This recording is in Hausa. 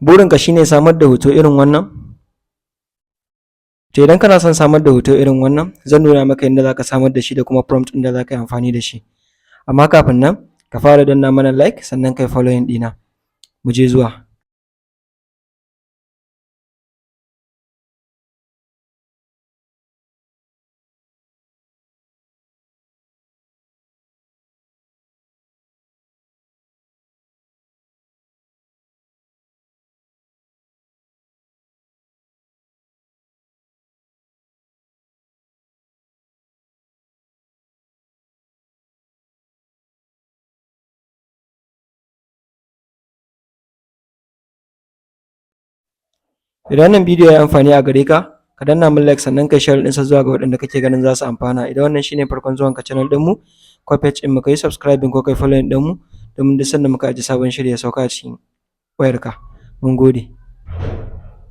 Burinka shine samar da hoto irin wannan? To, idan kana son samar da hoto irin wannan, zan nuna maka yadda za ka samar da shi da kuma prompt ɗin da za ka yi amfani da shi. Amma kafin nan, ka fara danna mana like, sannan ka yi following ɗina. Mu je zuwa. Idan wannan bidiyo ya yi amfani a gare ka, ka danna min like, sannan ka yi share ɗinsa zuwa ga waɗanda kake ganin za su amfana. Idan wannan shine farkon zuwanka channel ɗinmu ko page ɗinmu, ka yi subscribing ko ka yi following ɗinmu domin duk sanda muka ajiye sabon shiri ya sauka a cikin wayarka. Mun gode.